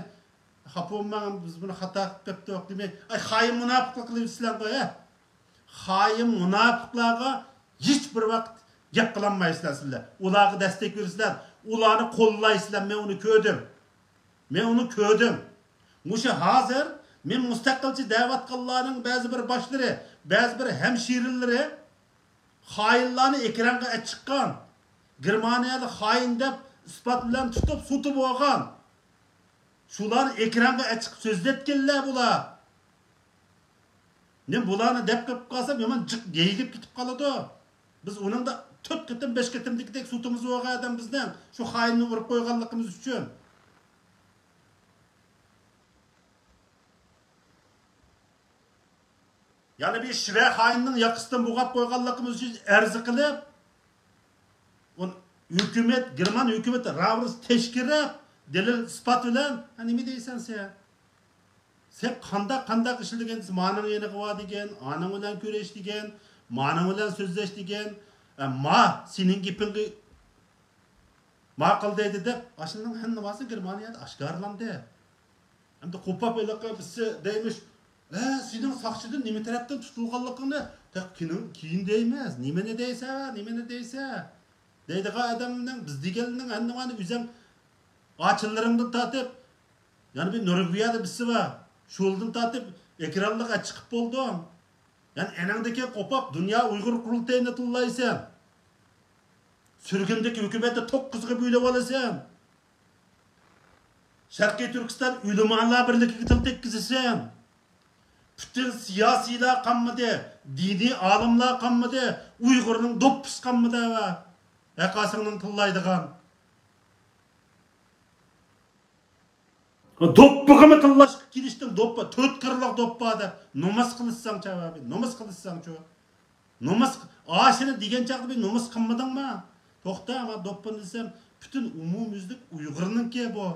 خاپا بولماڭ، بىز بۇنى خاتا قىلىپ كەتتۇق دېمەي. ئاي، خائىن مۇناپىقلىق قىلىۋېتىسىلەر غۇ، ھە؟ خائىن مۇناپىقلارغا ھېچ بىر ۋاقىت گەپ قىلالمايسىلەر سىلەر. ئۇلارغا دەستەك بېرىسىلەر، ئۇلارنى قوللايسىلەر، مەن ئۇنى كۆردۈم. مەن ئۇنى كۆردۈم. مۇشۇ ھازىر مەن مۇستەقىلچى دەۋاتقانلارنىڭ بەزى بىر باشلىرى، بەزى بىر ھەمشىرىلىرى خائىنلارنى ئېكرانغا ئەچىققان، گېرمانىيەدە خائىن دەپ ئىسپات بىلەن تۇتۇپ سوتى بولغان، شۇلارنى ئېكرانغا ئەچىقىپ سۆزلەتكەنلەر بۇلار. مەن بۇلارنى دەپ قېلىپ قالسام، يامان جىق يېيىلىپ كېتىپ قالىدۇ. بىز ئۇنىڭدا تۆت قېتىم، بەش قېتىمدىكىدەك سوتىمىز بولغان ئادەم بىزنىڭ شۇ خائىننى ئۇرۇپ قويغانلىقىمىز ئۈچۈن. يەنە بىر شىۋە خائىننىڭ ياقىسىدىن بوغاپ قويغانلىقىمىز ئۈچۈن ئەرز قىلىپ، ئۇن-، ھۆكۈمەت، گېرمان ھۆكۈمىتى راۋۇرۇس تەشكىللەپ، دەلىل ئىسپات بىلەن، ھە، نېمە دەيسەن سەن؟ سەن قانداق، قانداق ئىشلىگەن؟ مانىڭ يېنىغا بار دېگەن، ئانىڭ بىلەن كۆرۈش دېگەن، مانىڭ بىلەن سۆزلەش دېگەن، ئە، ما، سېنىڭ گېپىڭگە ماقۇل دەيدۇ دەپ، ئاشۇنىڭ ھەممىسى گېرمانىيەدە ئاشكارىلاندى. ئەمدى قوپاپ ھېلىقى بىرسى دەيمىش، ھە، سېنىڭ ساقچىدىن نېمە تەرەپتىن تۇتۇلغانلىقىڭنى تېخى كېيىن، كېيىن دەيمىز، نېمىنى دەيسەن، نېمىنى دەيسەن دەيدىغان ئادەمنىڭ، بىز دېگەننىڭ ھەممىنى ئۆزەڭ ئاچىلىرىڭدىن تارتىپ، يەنە بىر نورۋېگىيەدە بىرسى بار، شۇلدىن تارتىپ ئېكرانلىققا چىقىپ بولدۇڭ. يەنى ئېنىڭدىكى قوپاپ دۇنيا ئۇيغۇر قۇرۇلتىيىنى تىللايسەن. سۈرگۈندىكى ھۆكۈمەتنى توققۇزغا بۆلۈۋالىسەن. شەرقىي تۈركىستان ئۆلىمالار بىرلىكىگە تىل تەگكۈزىسەن. پۈتۈن سىياسىيلار قالمىدى، دىنىي ئالىملار قالمىدى، ئۇيغۇرنىڭ دوپپىسى قالمىدى ھەقاسىڭنىڭ تىللايدىغان. دوپپىغىمۇ تىللاشقا كېلىشتىڭ، دوپپا، تۆت قىرلىق دوپپا دەپ نومۇس قىلىشساڭچۇ، نومۇس قىلىشساڭچۇ. نومۇس، ئاشۇنى دېگەن چاغدا بىر نومۇس قىلمىدىڭمۇ؟ توختا، ما دوپپىنى دېسەم، پۈتۈن ئومۇميۈزلۈك ئۇيغۇرنىڭكى بۇ.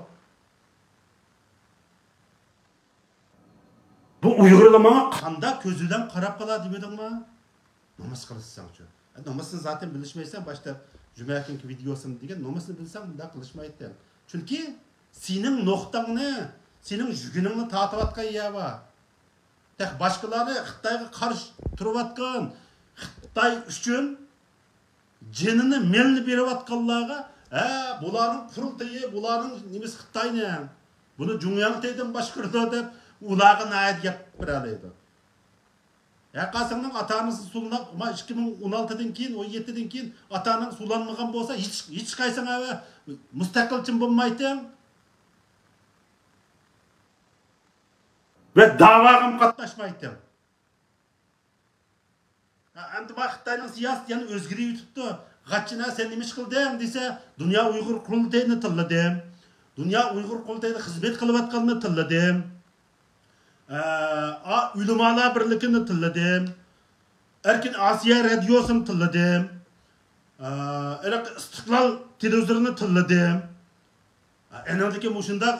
بۇ ئۇيغۇرلار ماڭا قانداق كۆز بىلەن قاراپ قالا دېمىدىڭمۇ؟ نومۇس قىلىشساڭچۇ. نومۇسنى زاتەن بىلىشمەيسەن، باشتا جۈمە كۈنكى ۋىدېيوسىمدا دېگەن، نومۇسنى بىلسەڭ بۇنداق قىلىشمايتتىڭ. چۈنكى سېنىڭ نوختاڭنى، سېنىڭ يۈگىنىڭنى تارتىۋاتقان يەر بار. تېخى باشقىلارنى خىتايغا قارشى تۇرۇۋاتقان، خىتاي ئۈچۈن جېنىنى، مېلىنى بېرىۋاتقانلارغا، ھە، بۇلارنىڭ قۇرۇلتىيى، بۇلارنىڭ نېمىسى خىتاينىڭ، بۇنى جۇڭياڭتەيدىن باشقۇرىدۇ دەپ، ئۇلارغا ناھايىتى گەپ بېرەلەيدۇ. ھەرقايسىڭنىڭ ئاتا-ئانىسى سۇلىنىپ، ما، ئىككى مىڭ ئون ئالتىدىن كېيىن، ئون يەتتىدىن كېيىن ئاتا-ئاناڭ سۇلانمىغان بولسا، ھېچ، ھېچقايسىڭ ئەۋە مۇستەقىلچىمۇ بولمايتتىڭ ۋە داۋاغىمۇ قاتناشمايتتىڭ. ھە، ئەمدى ما خىتاينىڭ سىياسىتى يەنە ئۆزگىرىۋېتىپتۇ. غاچچىنا، سەن نېمە ئىش قىلدىڭ دېسە، دۇنيا ئۇيغۇر قۇرۇلتىيىنى تىللىدىم. دۇنيا ئۇيغۇر قۇرۇلتىيىدا خىزمەت قىلىۋاتقاننى تىللىدىم. ئە، ئا-، ئۆلىمالار بىرلىكىنى تىللىدىم. ئەركىن ئاسىيا رادىيوسىنى تىللىدىم. ئە، ئىستىقلال تېلېۋىزورىنى تىللىدىم. ئە، ئېنىڭدىكى مۇشۇنداق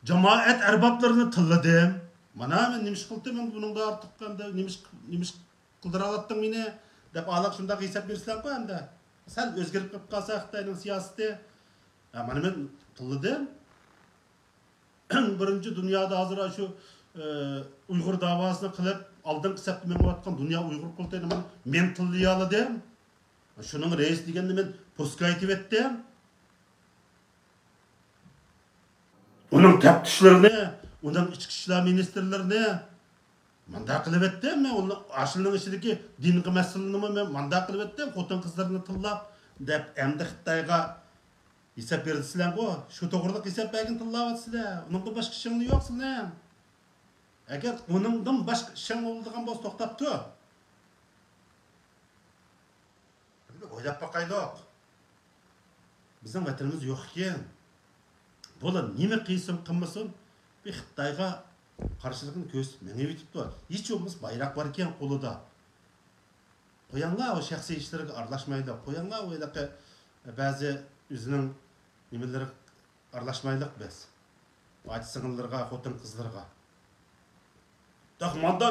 جامائەت ئەربابلىرىنى تىللىدىم. مانا مەن نېمە ئىش قىلدىم، مەن بۇنىڭدا ئارتۇق ئەمدى نېمە ئىش، نېمە ئىش قىلدۇراۋاتتىڭ مېنى دەپ ئالاق شۇنداق ھېساب بېرىسىلەرغۇ ئەمدى. سەل ئۆزگىرىپ قېلىپ قالسا خىتاينىڭ سىياسىتى. ئە، مانا مەن تىللىدىم. بىرىنچى دۇنيادا ھازىر شۇ، ئە، ئۇيغۇر داۋاسىنى قىلىپ، ئالدىنقى سەپتە مېڭىۋاتقان دۇنيا ئۇيغۇر قۇرۇلتىيىنى مەن، مەن تىللىيالىدىم. شۇنىڭ رەئىسى دېگەننى مەن پوسكايتىۋەتتىم. ئۇنىڭ تەپتىشلىرىنى، ئۇنىڭ ئىچكى ئىشلار مىنىستىرلىرىنى مانداق قىلىۋەتتىم. مەن ئۇنىڭ، ئاشۇنىڭ ئىچىدىكى دىنقى مەسىلىنىمۇ مەن مانداق قىلىۋەتتىم، خوتۇن قىزلىرىنى تىللاپ، دەپ ئەمدى خىتايغا ھېساب بېرىسىلەرغۇ؟ شۇ توغرىلىق ھېساب بەرگىنى تىللاۋاتىسىلەر. ئۇنىڭدىن باشقا ئىشىڭلار يوق سىلەر. ئەگەر ئۇنىڭدىن باشقا ئىشىڭ بولىدىغان بولسا، توختاپ تۇر. بىر ئويلاپ باقايلۇق. بىزنىڭ ۋەتىنىمىز يوق ئىكەن. بۇلار نېمە قىلسۇن، قىلمىسۇن، بىر خىتايغا قارشىلىقىنى كۆرسىتىپ مېڭىۋېتىپتۇ. ھېچ بولمىسا بايراق باركەن قولىدا. قويۇڭلار ئۇ شەخسىي ئىشلىرىگە ئارىلاشمايلى. قويۇڭلار ئۇ ھېلىقى بەزى ئۆزىنىڭ نېمىلىرىگە ئارىلاشمايلىق بىز. ئاچا سىڭىللىرىغا، خوتۇن قىزلىرىغا. داق ماندا،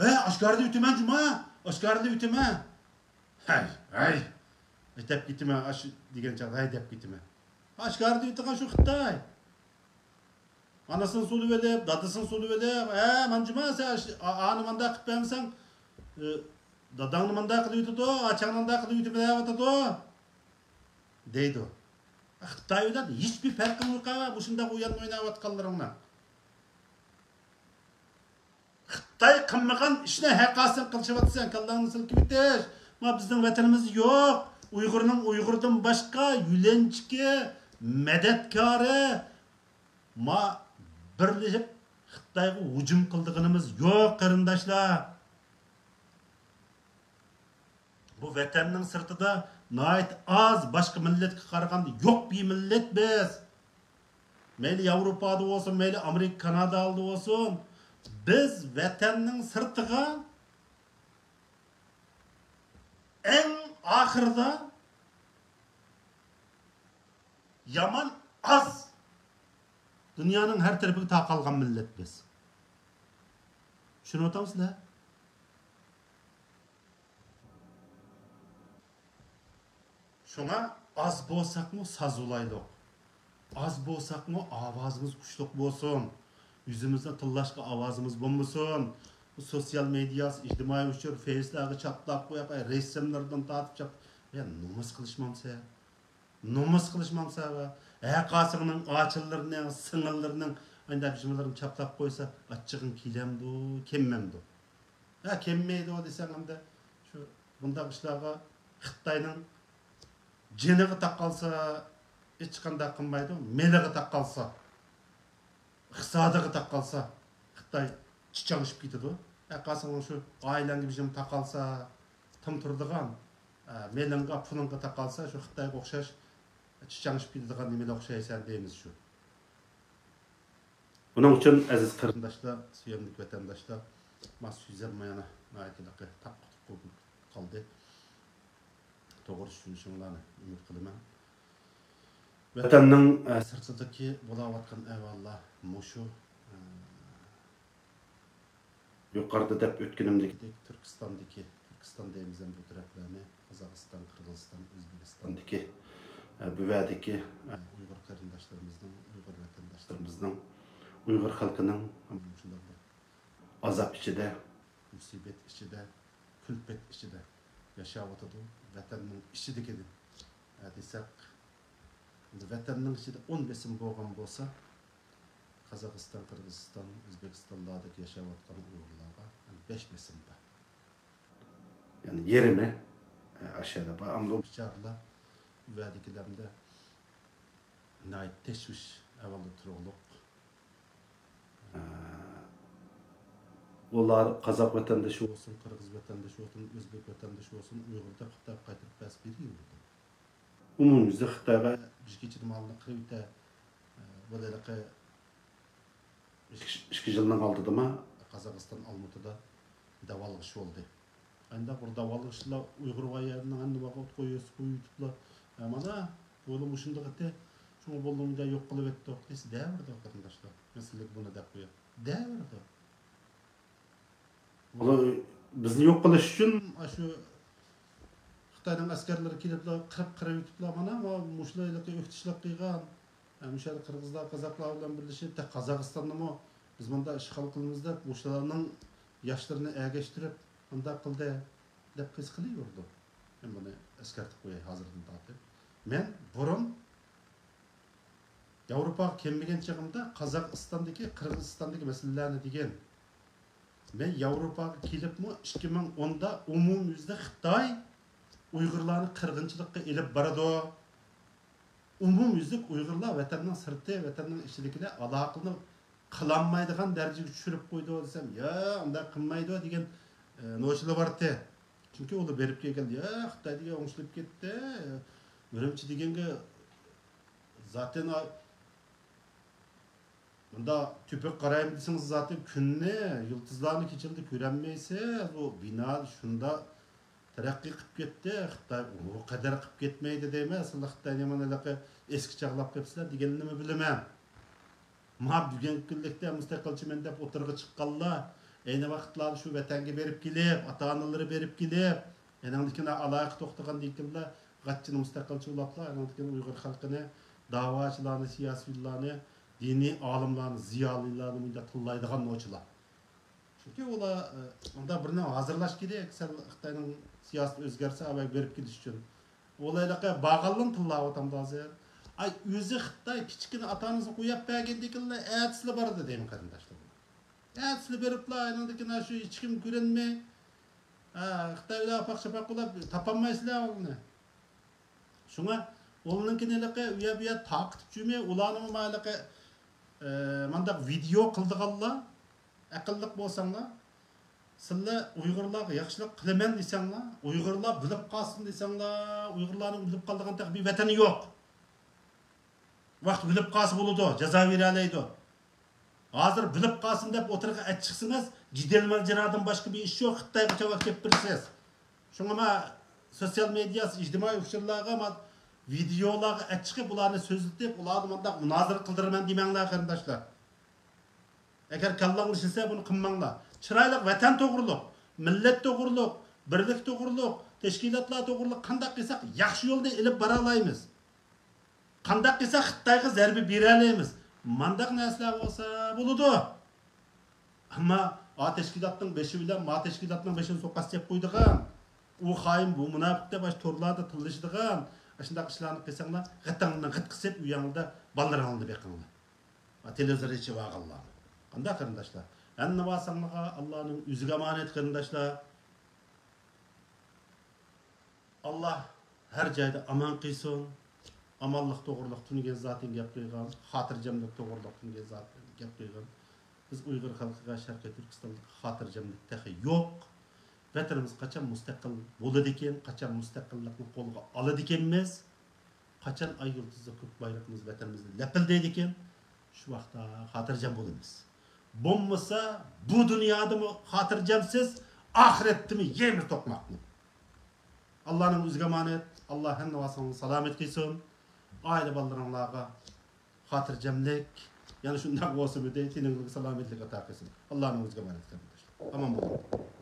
ھە، ئاشكارىدا ئۆتىمەن جۇما، ئاشكارىدا ئۆتىمەن. ھەي، ھەي، دەپ كېتىمەن، ئاشۇ دېگەن چاغدا ھەي دەپ كېتىمەن. ئاشكارىدا ئۆتىدىغان شۇ خىتاي. ئانىسىنى سولىۋېلىپ، دادىسىنى سولىۋېلىپ، ھە، مانا جۇما، سەن ئاش-، ئا-، ئانى مانداق قىلىپ بەرمىسەڭ، ئى، داداڭنى مانداق قىلىۋېتىدۇ، ئاچاڭنى مانداق قىلىۋېتىمەن دەۋاتىدۇ، دەيدۇ. خىتاي بىلەن ھېچبىر پەرقىڭ يوق ھە، مۇشۇنداق ئويۇن ئويناۋاتقانلىرىڭنىڭ. خىتاي قىلمىغان ئىشنى ھەرقايسىڭ قىلىشىۋاتىسەن، كاللاڭنى سىلكىۋېتىش. ما بىزنىڭ ۋەتىنىمىز يوق. ئۇيغۇرنىڭ ئۇيغۇردىن باشقا يۆلەنچۈكى، مەدەتكارى، ما بىرلىشىپ خىتايغا ھۇجۇم قىلىدىغىنىمىز يوق، قېرىنداشلار. بۇ ۋەتەننىڭ سىرتىدا ناھايىتى ئاز، باشقا مىللەتكە قارىغاندا يوق بىر مىللەت بىز. مەيلى ياۋروپادا بولسۇن، مەيلى ئامېرىكا، كانادادا بولسۇن، بىز ۋەتەننىڭ سىرتىغا ئەڭ ئاخىرىدا يامان ئاز، دۇنيانىڭ ھەر تەرىپىگە تارقالغان مىللەت بىز. چۈشىنىۋاتامسىلەر؟ شۇڭا ئاز بولساقمۇ ساز بولايلۇق. ئاز بولساقمۇ ئاۋازىمىز كۈچلۈك بولسۇن. ئۆزىمىزنى تىللاشقا ئاۋازىمىز بولمىسۇن. بۇ سوتسىيال مېدىيا، ئىجتىمائىي ئۇچۇر، فېيسلارغا چاپلاپ قويۇپ، ئاي، رەسىملىرىدىن تارتىپ چاپ-، يا نومۇس قىلىشمامسەن؟ نومۇس قىلىشمامسەن؟ ھەرقايسىڭنىڭ ئاچىلىرىنىڭ، سىڭىللىرىنىڭ ئانداق جىملىرىنى چاپلاپ قويسا، ئاچچىقىڭ كېلەمدۇ، كەلمەمدۇ؟ ھە، كەلمەيدۇ دېسەڭ، ئەمدى شۇ بۇنداق ئىشلارغا خىتاينىڭ جېنىغا تاقالسا، ھېچقانداق قىلمايدۇ، مېلىغا تاقالسا، ئىقتىسادىغا تاقالسا، خىتاي چىچاڭشىپ كېتىدۇ. ھەرقايسىڭنىڭ شۇ ئائىلەڭگە بېشىڭ تاقالسا، تىم تۇرىدىغان، ئە، مېلىڭغا، پۇلۇڭغا تاقالسا، شۇ خىتايغا ئوخشاش چىچاڭشىپ كېتىدىغان نېمىلەر ئوخشايسەن دەيمىز شۇ. بۇنىڭ ئۈچۈن، ئەزىز قېرىنداشلار، سۆيۈملۈك ۋەتەنداشلار، ما سۆزلەرمۇ يەنە ناھايىتى تاققا تۇققا بولۇپ قالدى. توغرا چۈشىنىشىڭلارنى ئۈمىد قىلىمەن. ۋەتەننىڭ، ئە، سىرتىدىكى بولاۋاتقان ئەھۋاللار مۇشۇ، ئە، يۇقىرىدا دەپ ئۆتكىنىمدەك تۈركىستاندىكى، تۈركىستان دەيمىز ئەمدى بۇ تەرەپلەرنى، قازاقىستان، قىرغىزىستان، ئۆزبېكىستاندىكى، ئە، بۇ ۋەدىكى، ئە، ئۇيغۇر قېرىنداشلىرىمىزنىڭ، ئۇيغۇر ۋەتەنداشلىرىمىزنىڭ، ئۇيغۇر خەلقىنىڭ شۇنداق بىر ئازاب ئىچىدە، مۇسىبەت ئىچىدە، كۈلپەت ئىچىدە ياشاۋاتىدۇ. ۋەتەننىڭ ئىچىدىكىدىن، ئە، دېسەك، ۋەتەننىڭ ئىچىدە ئون بېسىم بولغان بولسا، قازاقىستان، قىرغىزىستان، ئۆزبېكىستانلاردىكى ياشاۋاتقان ئۇيغۇرلارغا بەش بېسىم بار. يەنى يېرىمى، ئە، ئاشۇ يەردە بار. ئەمدى ئۇ بىچارىلەر، ئۇ يەردىكىلەردە ناھايىتى تەشۋىش ئەھۋالدا تۇرۇقلۇق. ئە، ئۇلار قازاق ۋەتەندىشى بولسۇن، قىرغىز ۋەتەندىشى بولسۇن، ئۆزبېك ۋەتەندىشى بولسۇن، ئۇيغۇر دەپ خىتايغا قايتۇرۇپ بەرسە بېرىۋېرىدۇ. ئومۇميۈزلۈك خىتايغا بىر كېچىدە مالنى قىلىۋېتە، ئە، بۇ ھېلىقى ئىككى، ئىككى يىلنىڭ ئالدىدىما قازاقىستان ئالمۇتىدا داۋالغۇش بولدى. ئەندى بۇ داۋالغۇشلار ئۇيغۇر ۋايەننىڭ ھەممە ۋاقىت قويۇپ، قويۇۋېتىپلا، ئە، مانا، بۇلار مۇشۇنداق ئىدى، شۇڭا بولدىمۇ يوق قىلىۋەتتۇق دېسە، دەۋېرىدۇ قېرىنداشلار. مەسىلىگە بۇنى دەپ قويۇپ، دەۋېرىدۇ. ئۇلار بىزنى يوق قىلىش ئۈچۈن ئاشۇ خىتاينىڭ ئەسكەرلىرى كېلىپلا قىرىپ، قىرىۋېتىپلا، مانا، ما-، مۇشۇلار ھېلىقى ئۆكتىچىلىك قىلغان، ھە، مۇشۇ يەردە قىرغىزلار، قازاقلار بىلەن بىرلىشىپ، تېخى قازاقىستاننىمۇ بىز مۇنداق ئىشغال قىلىمىز دەپ، مۇشۇلارنىڭ ياشلىرىنى ئەگەشتۈرۈپ، مۇنداق قىلدى دەپ قىز قىلىۋېرىدۇ. مەن بۇنى ئەسكەرتىپ قوياي ھازىردىن تارتىپ. مەن بۇرۇن ياۋروپاغا كەلمىگەن چېغىمدا قازاقىستاندىكى، قىرغىزىستاندىكى مەسىلىلەرنى دېگەن. مەن ياۋروپاغا كېلىپمۇ ئىككى مىڭ ئوندا ئومۇميۈزلۈك خىتاي ئۇيغۇرلارنى قىرغىنچىلىققا ئېلىپ بارىدۇ. ئومۇميۈزلۈك ئۇيغۇرلار ۋەتەننىڭ سىرتى، ۋەتەننىڭ ئىچىدىكىلەر ئالاقىنى قىلالمايدىغان دەرىجىگە چۈشۈرۈپ قويدى دېسەم، يا، ئۇنداق قىلمايدۇ دېگەن، ئە، نوچىلار بارتى. چۈنكى ئۇلار بېرىپ كەلگەندە، يا، خىتاي دېگەن ئوڭشىلىپ كەتتى، ئۈرۈمچى دېگەنگە زاتەن، ئا، مۇنداق تۆپۈك قارايمەن دېسىڭىز، زاتەن كۈننى، يۇلتۇزلارنى كېچىلىدە كۆرەلمەيسىز. ئۇ بىنا شۇنداق تەرەققىي قىلىپ كەتتى. خىتاي ئۇ قەدەر قىلىپ كەتمەيدۇ دەيمەن. ئەسلىدە خىتاينى يامان ھېلىقى ئەسكى چاغلاپ قېپسىلەر دېگەننىمۇ بىلىمەن. ما بۈگۈنكى كۈنلۈكتە مۇستەقىلچىمەن دەپ ئوتتۇرىغا چىققانلار، ئەينى ۋاقىتلاردا شۇ ۋەتەنگە بېرىپ كېلىپ، ئاتا-ئانىلىرى بېرىپ كېلىپ، ئېنىڭدىكىن ئالاقە توختىغاندىن كېيىنلا غاچچىنى مۇستەقىلچى بولاپلا، ئېنىڭدىكىن ئۇيغۇر خەلقىنى، داۋاچىلارنى، سىياسىيونلارنى، دىنىي ئالىملارنى، زىيالىيلارنى مۇنداق تىللايدىغان نوچىلار. چۈنكى ئۇلار، ئە، ئۇنداق بىرنى ھازىرلاش كېرەك، سەل خىتاينىڭ سىياسىتى ئۆزگەرسە، ئاۋايغا بېرىپ كېلىش ئۈچۈن. ئۇلار ھېلىقى بارغانلىرىنى تىللاۋاتامدۇ ھازىر. ئاي، ئۆزى خىتاي كىچىككىنە ئاتا-ئانىسىنى قويۇپ بەرگەندىكىنلا ئەتىسىلا بارىدۇ دەيمەن قېرىنداشلار. ئەتىسىلا بېرىپلا، ئانىڭدىن كېيىن شۇ ھېچكىم كۆرۈنمەي، ھە، خىتاي بىلەن ئاپاق-چاپاق بولۇپ تاپالمايسىلەر ئۇلارنى. شۇڭا ئۇلارنىڭكىنى ھېلىقى ئۇ يەر بۇ يەر تارقىتىپ جۈمە، ئۇلارنىمۇ مانا ھېلىقى، ئە، مانداق ۋىدېئو قىلىدىغانلار، ئەقىللىق بولساڭلار، سىلەر ئۇيغۇرلارغا ياخشىلىق قىلىمەن دېسەڭلار، ئۇيغۇرلار بىلىپ قالسۇن دېسەڭلار، ئۇيغۇرلارنىڭ بىلىپ قالىدىغان تېخى بىر ۋەتىنى يوق. ۋاقىت بىلىپ قالسا بولىدۇ، جازا بېرەلەيدۇ. ھازىر بىلىپ قالسۇن دەپ ئوتتۇرىغا ئەت چىقسىڭىز، جېدەل ماجىرادىن باشقا بىر ئىش يوق، خىتايغا جاۋاب كېلىپ بېرىسىز. شۇڭا ما سوتسىيال مېدىيا، ئىجتىمائىي ئۇچۇرلارغا، ما ۋىدېئولارغا ئەت چىقىپ، ئۇلارنى سۆزلىتىپ، ئۇلارنى مۇنداق مۇنازىرە قىلدۇرىمەن دېمەڭلار، قېرىنداشلار. ئەگەر كاللاڭلار ئىشلىسە، بۇنى قىلماڭلار. چىرايلىق ۋەتەن توغرۇلۇق، مىللەت توغرۇلۇق، بىرلىك توغرۇلۇق، تەشكىلاتلار توغرۇلۇق قانداق قىلساق ياخشى يولدا ئېلىپ بارالايمىز؟ قانداق قىلساق خىتايغا زەربە بېرەلەيمىز؟ مانداق نەرسىلەر بولسا بولىدۇ. ئەمما ئا تەشكىلاتنىڭ بېشى بىلەن ما تەشكىلاتنىڭ بېشىنى سوقاس دەپ قويىدىغان، ئۇ خائىن، بۇ مۇناپىق دەپ ئاشۇ تورلاردا تىللىشىدىغان ئاشۇنداق ئىشلارنى قىلساڭلار، غىتىڭلارنى غىت قىلىپ ئۆيۈڭلاردا بالىلىرىڭلارنى بېقىڭلار. تېلېۋىزور ئېچىۋالغانلار. قانداق قېرىنداشلار؟ ھەممە بارساڭلارغا ئاللانىڭ ئۆزىگە ئامانەت قېرىنداشلار. ئاللا ھەر جايدا ئامان قىلسۇن. ئامانلىق توغرۇلۇق تۈنۈگۈن زاتەن گەپ قىلغان، خاتىرجەملىك توغرۇلۇق تۈنۈگۈن زاتەن گەپ قىلغان. بىز ئۇيغۇر خەلقىگە شەرقىي تۈركىستاندا خاتىرجەملىك تېخى يوق. ۋەتىنىمىز قاچان مۇستەقىل بولىدىكىن، قاچان مۇستەقىللىقنى قولغا ئالىدىكەنمىز، قاچان ئاي يۇلتۇزلۇق كۆك بايرىقىمىز ۋەتىنىمىزدە لەپىلدەيدىكەن، شۇ ۋاقىتتا خاتىرجەم بولىمىز. بولمىسا، بۇ دۇنيادىمۇ خاتىرجەمسىز، ئاخىرەتتىمۇ يەيمىز توقماقنى. ئاللانىڭ ئۆزىگە ئامانەت. ئاللا ھەممە ۋاسىڭلارنى سالامەت قىلسۇن. ئائىلە بالىلىرىڭلارغا خاتىرجەملىك، يەنە شۇنداق بولسىمىدى، تېنىڭلارغا سالامەتلىك ئاتا قىلسۇن. ئاللانىڭ ئۆزىگە ئامانەت قېرىنداشلار. ئامان بولۇڭ.